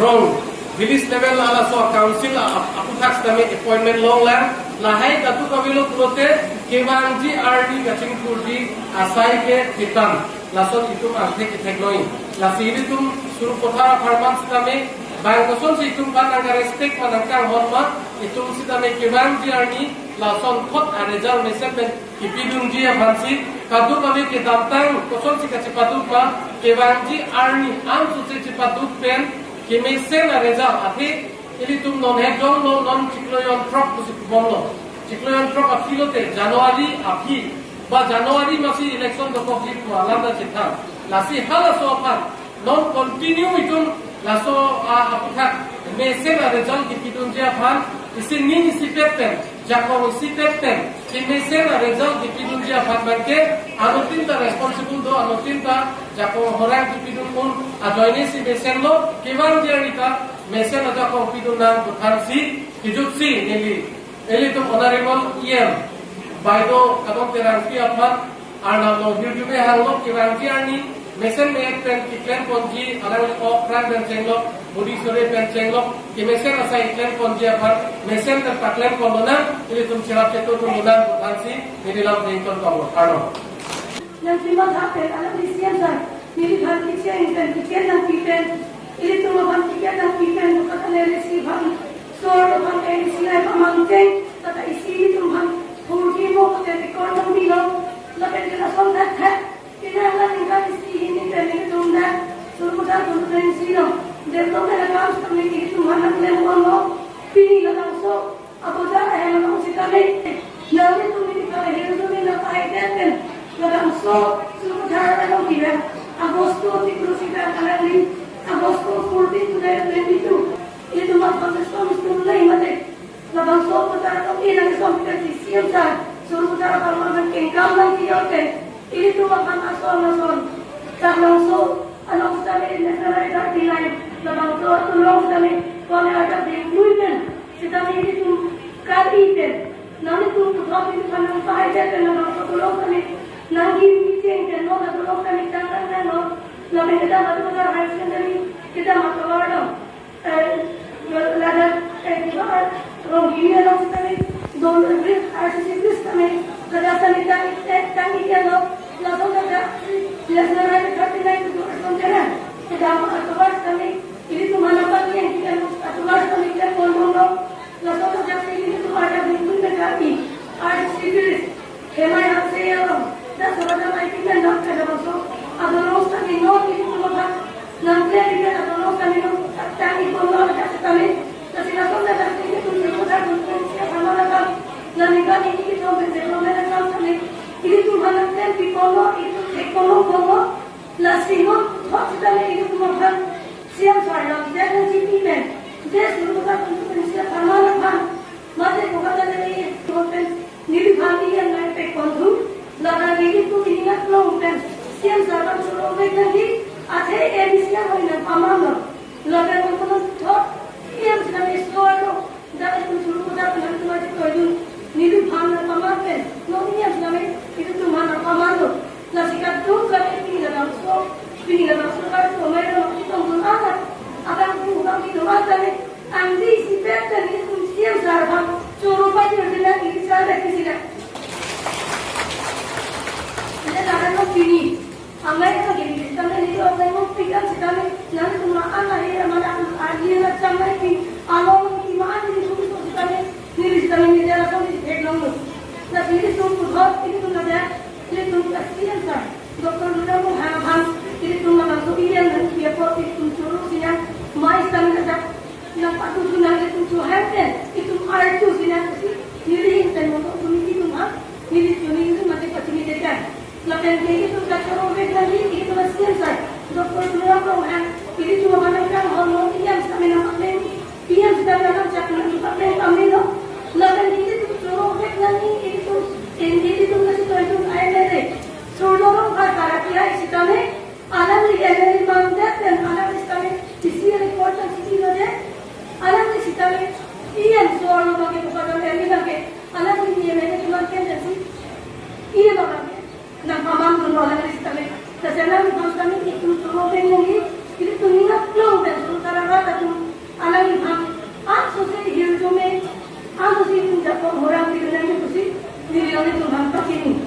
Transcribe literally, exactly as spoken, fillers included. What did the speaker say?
Rong village level alaso council a-, aphuthak sitame appointment longlang. Lahai kadokave lo pulote kevangji arni kachingthurji asai ke thitan. Lason itum angthek kethek noi. Lasi ilitum Sarupathar apharman sitame bang kosonsi itum aphan nangka-respect ma nangkanghon ma, itum sitame kevangji arni lasonthot a-result mesen pen kipidunji aphansi, kadokave kedamtang kosonsi kachepaduk ma, kevangji arni amsose chepaduk pen kemesen a-result, athe ilitum non hek jonglo, non chiklo jon throk pusi pubomlo. Chiklo jon throk aphi lote January aphi, ba January masi election dokokji pu alam ta chethan. Lasi halaso aphan non continue itum laso a-, aphuthak mesen a-result kipidunji aphan, isi ning isipet pen, jakong isipet pen kemesen a-result kipidunji aphan abangke anuttin ta responsible do, anuttin ta jakong horang kipidun un ajoine si mesenlo, kevangji arni ta mesen ajakong pidun nang pu thansi, kijuksi neli, ilitum Honorable E M Baido Kadom Terangpi aphan Arnam along hirjume hanglo, kevangji arni mesen me-et pen keklem ponji, alangli ok pran pen chenglok, bodi sore pen chenglok, kemesen asai klem ponji aphan mesen pen paklem pon lonang, ilitum cherap chetondun lonang pu thansi neli lam rington kong lo. Arnam. Nangkematha pen alangli C M sir neliphan kicheng pen kicheng nangpi pen, ilitum aphan kicheng nangpi pen, kata neli si aphan, sor aphan, eh, isi lai pamangcheng, kata isi ilitum aphan phurji mo kata record nangpilo, lapen ke lason thakthak pinang la ningkan isi hini pen ilitum dak Sarupathar constituency along development akam sitame ilitum aphan nangklem ponlo. Pini labangso abojar ahem along sitame nanglitum neli pahirjume nangpahai det pen labangso Sarupathar along kiran Agosto tikru sitame alangli Agosto fourteen to twenty-two ilitum aphan response tum nai mate. Labangso Sarupathar along ilang som kita di C M sir Sarupathar apharman kengkam nangkejor pen ilitum aphan ason ason. Labangso along sitame National Highway thirty-nine, labangso along sitame kone ada bengkui pen sitame ilitum kali pen, nanglitum puthot ilitum aphan nangpahai det pen labangso along sitame nangkim kicheng pen non along sitame chang nang nang non. Lapen kedam Sarupathar Higher Secondary, kedam atovar along, eh, ladak, eh, Rongkiri along sitame, don bridge, R C C bridge sitame, ladak sitame tang, eh, tang-ik lo, lason ladak National Highway thirty-nine to Aswan Terang, kedam atovar sitame, ilitum aphan nangpaklang, kedam atovar sitame klem pon ponlo, lason ladak si ilitum ada bengkui pen kali, R C C bridge, Hemai Hanse along, dak Sarupathar aiki pen dak kada bangso, adolong sitame non ilitum aphan nangklem pen adolong sitame non tang-ik ponlo dak sitame, lasi lason dak sitame ilitum Sarupathar constituency apharman akam, la ningkan ini ilitum pen development akam sitame ilitum aphan nangklempi ponlo, ilitum thek ponlo ponlo, lasi non thot sitame ilitum aphan C M sir along, J N G P pen, J Sarupathar constituency apharman aphan, mate kokata neli pen, neliphan E M nangpek pon thu, lapen nelitum ining aklong pen, C M sir aphan choro vek nangji, athe M C ahoi nangpamanlo, lapen nangpaman thot, E M sitame sor lo, dak itum Sarupathar pen nangtum aji toidun, neliphan nangpaman pen, non E M sitame, ilitum aphan nangpamanlo, lasi kadokave pini labangso, pini labangso karju amei lo, itum dun amat, abang tu abang itum amat tame, angdi isipet pen ilitum C M sir aphan choro pajir dilang, ili sar bek isi lang. Ini laran lo pini. Amei lo gini, sitame neli ok nangpikam sitame, nanglitum aphan ahe amana arni na chamai pi, along ki ma ani tu tu sitame, neli sitame neli jala kami thek longlo. Na nelitum puthot, ilitum ladak, ilitum ka C M sir Doctor Tuliram Ronghang aphan, ilitum labangso E M nangpi apot ilitum choro sinang, mai sitame ladak nangpatutu nang ilitum chohang pen, itum arju sinang si, neli hin pen moto tumi itum ha, neli tumi itum mati pachini dekan. Lapen ke itum kachoro vek nangji, itum C M sir Doctor Tuliram Ronghang, ilitum aphan nangkanghon lo, E M sitame nangpakleng, E M sitame nangchak nangpakleng kami lo. Lapen ke itum choro vek nangji, itum, ilitum kachitoi itum M L A Surjya Rongphar sar akehai sitame, alangli M L A mandet pen alangli sitame, isi record nangchini lo de, alangli sitame, E M sor lo bangke, bukan M L A bangke, alangli M L A keman pen si, E M bangke, nangpamandun lo alangli sitame, lasi alangliphan sitame, itum choro pen nangji, ilitum ining aklong pen, Sarupathar arat atum, Orang di kenai ni pusi, neli nanglitum aphan pakini.